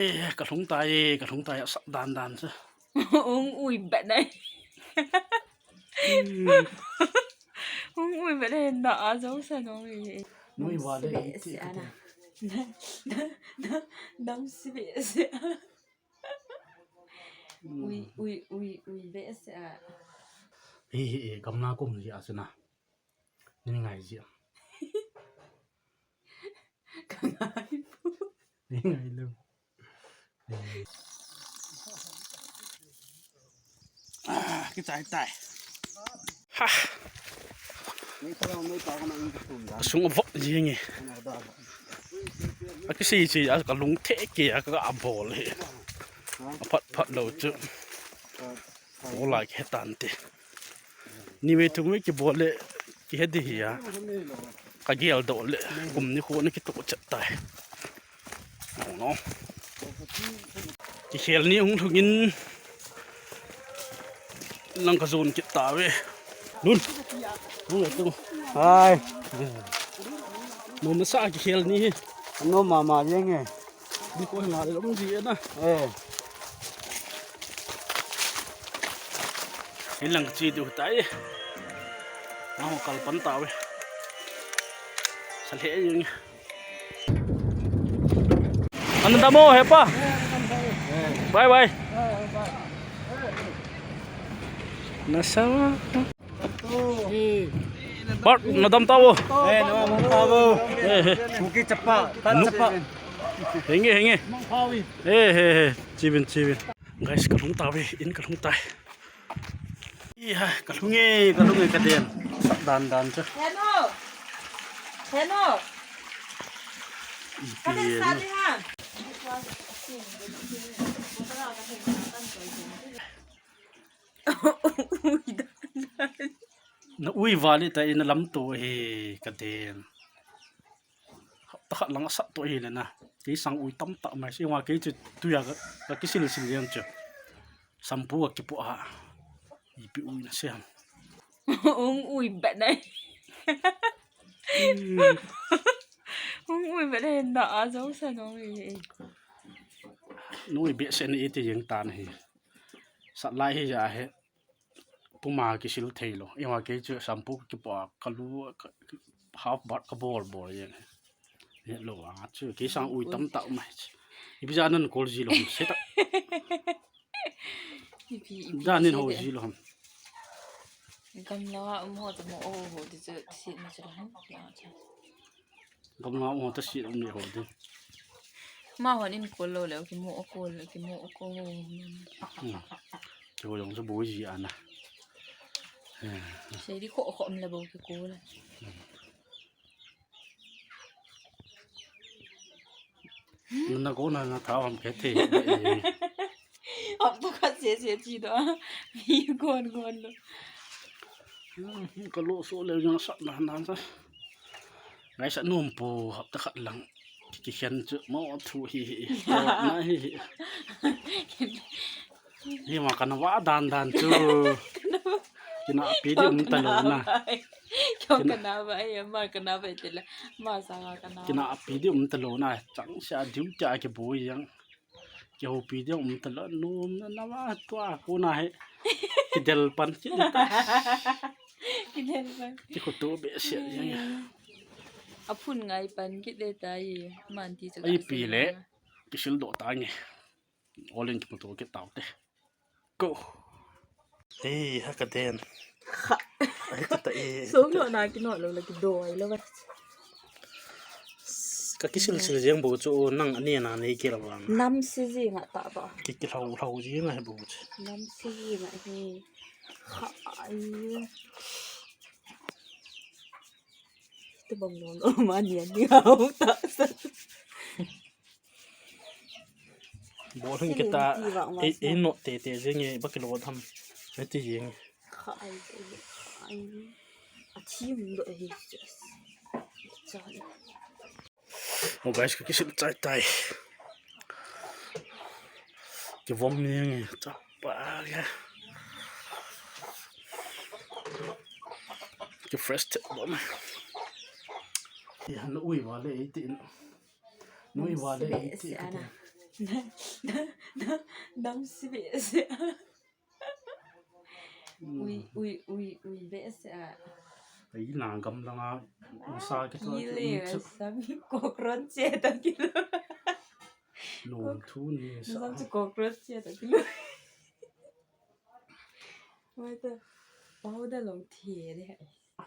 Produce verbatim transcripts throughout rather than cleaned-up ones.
Eh, ka lhung tai, ka lhung tai, asat dan dan chu. Ung ui bet nai. Ung ui bet nai, na a zo sa no e. Nui va le Nam si be iti se ka ana. Nam si be se. Ui, ui, ui, ui be se a. Hi, hi, hi, gamla kum ji a sina. Ni ngai ji. Ka ngai pu. Ni ngai lo. Ah, kichai tai. Ha. Sung a vot jing e. A kisei sei a ka lung the ke a ka bol he. A phat phat lo chu. Bol a ke tan te. Ni ve thum ve kibol le kihe di hi a. Ka gel doh le kum ni khu na kitoh chet tai. No, no. Kikhel ni hung lhung in lang ka zon kit ta ve. Lun. Hung le tu. Hai. Mo masa kikhel ni hi. No mama jeng e. Ni ko na le lom ji na. Eh. Hin lang chi du tai. Na ho kal pan ta ve. Sa le jeng. Ana dam o, hepa. Bye bye. Nasa. Bart, na dam tao. Eh, na dam tao. Eh, eh. Muki chapa, tan chapa. Henge, henge. Eh, eh, eh. Chibin, chibin. Guys, ka lhung ta ve, in ka lhung tai. Iha, ka lhung e, ka lhung e, ka den. Sat dan dan chu. Heno. Heno. Ipi ka den sa di ha. Na ui vale ta ina lam to he ka den. Hapta khat lang asat to hi le na. Kei sang ui tam ta mai si wa kei chu tuya ka, ka kisil sil yang chu. Sampu ka kipu a. Ipi ui na siam. Ung ui bet nai. Ung ui bet nai na a zo sa no e. Nui be se ni iti jeng tan hi. Sat lai hi ja he. Puma kisil thei lo. Ima kei chu sampu kipu a ka lu ka, half bat ka bol bol jeng. He lo a chu kei sang ui tam ta mai. Ipi ja nan kol ji lo se ta. Ipi, ipi dan nin ho ji lo ham. Gamla um ho ta mo o ho ti chu sit ma chu lo ham. Gamla um ho ta sit um ni ho ti. Ma hon in kol lo le, ki mo o kol, ki mo o kol. Hmm. Ki ho jong chu bo ji ana. Sei di kho kho um le bo ki kol. Na ko na na tha ham ke the. Hapta khat se se chi do. Mi gon gon lo. Ka lo so le jong sat na na sa. Ngai sa nom po hapta khat lang. Ki khen chu mo thu hi hi. Na hi hi. Hi ma kana va dan dan chu. Kina pi di um ta lo na. Kyo kana va ai ma kana va itela. Ma sa kana. Kina pi di um ta lo na. Chang sa diu cha ke bo yang. Kihoupi ding um talou, nom na na ma tua ko na he. Kidel pan kit ta. Kidel pan. Kikhoto behseh jeng. Aphun ngai pan kit le tai. Man ti chu ai pi le. Kisil doh ta nge. Olin kimuto kit tau te. Go. Ei, ha ka den. Ha. Ai, ka ta e. So, no, na ki no lo la ki do ai lo ba. Ka kisil sil jeng bo chu nang ani na nei ki la ba. Nam si ji nga ta ba. Ki ki hlau hlau ji nga he bo chu. Nam si ji nga he. Ha ai. Tu bang no no ma ni ani hau ta sa. Bol hing kita, ei, ei no te te jeng e, ba kilo tham. Ei ti jeng. Kha ai, ai. A thim do e, just. Cha. Oh, guys, ka kisil chai tai. Ki vom ni nge, cha pa ya. Ki fresh te vom. Ya, no ui va le ei ti. Nui va le ei ti ka te. Nam si behseh. Ui, ui, ui, ui behseh a. Ei lang gamlanga usa kithua. Kile chu. Sami cockroach che ta kilo. Nom thu ni sa. Sam chu cockroach che ta kilo. Mai ta. Pau da lo thi de.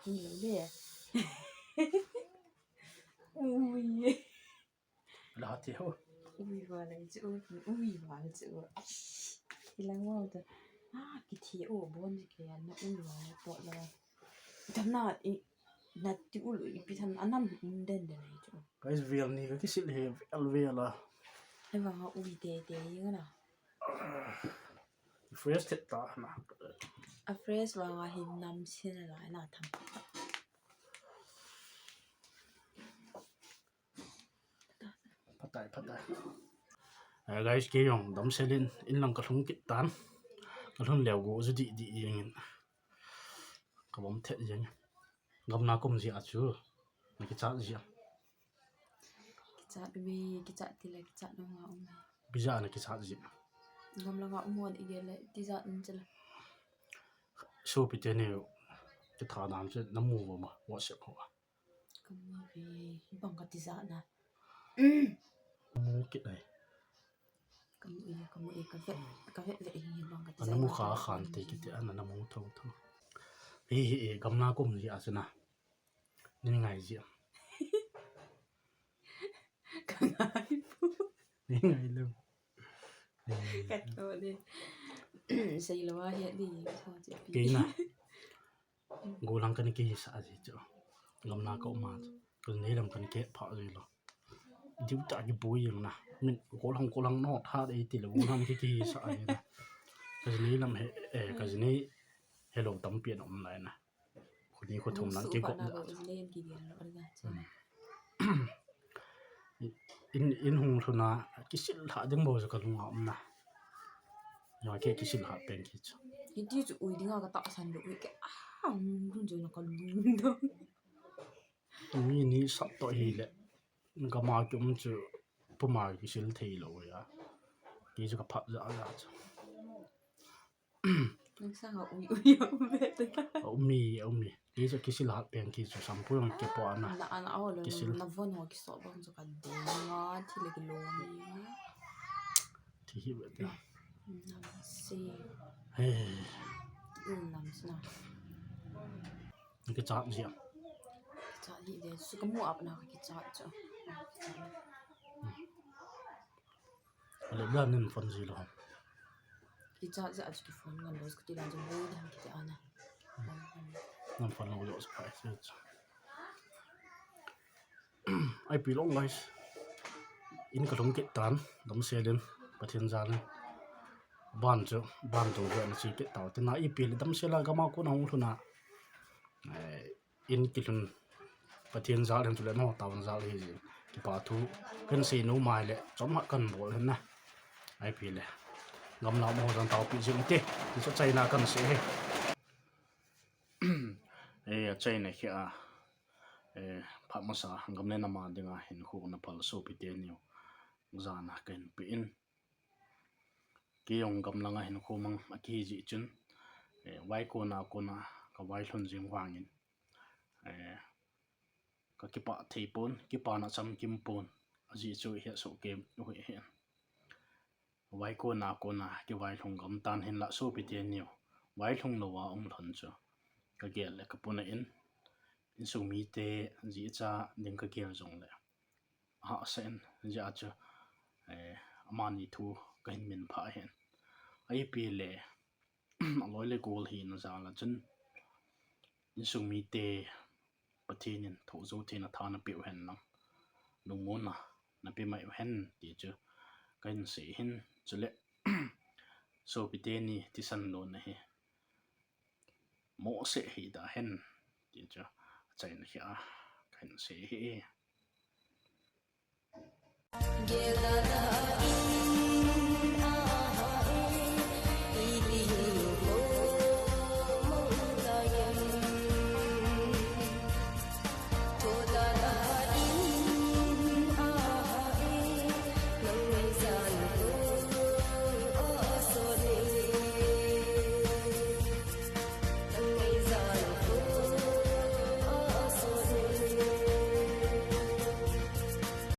Ni lo de. Ui. La thi ho. Ui va le chu, ui va le chu. Ai. Ilang wa ta. Ah, kithi o bon ji ke na ui va le pot la. Tam na i na ti u lo i pi than anam um den den ai chu. Guys, vel ni ka kisil he vel vel a. Ai va ui te te i na. Fresh thet ta na. A fresh va hin nam sin la na tham. Phatai, phatai. Eh, guys, kei jong damsel in, in lang ka lhung kit tan. Ka lhun leu go ju di di jeng in. Ka bom thet jeng. Gamla kom ji a chu. Na kichat ji a. Kichat ve, kichat ti le kichat na nga um. Bija na kichat ji. Gamla nga um hon i gel le, ti jat in chela. Sopi te ni, kitha dan che, na mu vo ma, WhatsApp ho. Ka mu ve, bang ka ti jat na. Mu kit ai. Ka mu e, ka mu e, ka vet, ka vet ve hi bang ka ti jat na. Ana mu kha khan te kiti, ana na mu tho tho. Hi hi e, gamla kom ji a chu na. Ni ngai ji. Ka ngai pu. Ni ngai lo. Ka to de. Sei lo a hi di, so che pi. Kei na. Golang kan kisa ji chu. Gamla ka um a chu. Ka nei lam kan kipha ji lo. Diu ta ki bui jeng na. Min golang golang no tha de ti le golang ki kisa ji na. Ka nei lam he, eh, ka nei he lo tampi na um lai na. Khu ni khu thum lang ki kop na. In, in hung lhun a kisil lha ding bou chu ka lung a um na. Yo ke kisil lha pen ki chu. Hiti chu ui dinga ka tahsan lou ui ke. Ah, um, lun chu na ka lung dong. Mi ni sat to hi le. Gam a ki um chu puma kisil thei lou ya. Ki chu ka phat ja ja chu. Nang sang a ui ui a um ve te. A um mi, a um mi. Ki chu kisil hat pen ki chu shampoo jong kipo ana. Na ana a ho lo, kisil. Na von ho kiso von chu ka ding a, thi le ki lo mi. Thi hi ve te. Nam si. Hey. Ki um nam si na. Kichat ji a. Kichat ji de, su ka mu ap na ka kichat chu. Ale bla nin phone ji lo. Kichat ji a chu ki phone ngan lo, ka ti dan chu bo dan ki ti ana. Nam phone lo lo sa pai se chu. Ai pi long guys. In ka lhung kit tan, damsel in, Pathen jal in. Ban chu, ban tung chu ana chi kit tau. Tina ipi le damsel a gam a kon a hung lhun a. Eh, in kilhun Pathen jal hin chule no taona jal hi jin. Kipa thu kan sei nom mai le chomkhat kan bol hin na. Ipi le. Gamla mo jan tau pi jing te. Ti chu achaina kan sei hi. Eh, achaina hi a. Eh, phat masa gam le nam a dinga hinkho na phal sopi teni u. Jana kan pe in. Kei jong gamlanga hinkho mang a kihi jeh chun, eh, vaikon a kona ka vailhun jing vangin, eh, ka kipah thei pon, kipana chamkim pon, ajeh chu hia soh kei u hi ahi. Vaikon a kona kivailhung gam tan hinlah sopi teni u, vailhung lou a um lhon chu ka gel le ka puna in, insung mite jeh cha ding ka gel jongle. Ahahsa in, jeh a chu, eh, amani thu ka hin min phah ahin. Ipi le, aloi le gol hina jal a chun, insung mite Pathen in thoh jou theina tha na peh u hen lang. Lungmonna na pe mai u hen ti chu ka hin sei hin, chule, sopi teni thisan lona hi. Mohseh hih da hen, ti chu achaina hi a, ka hin sei hi.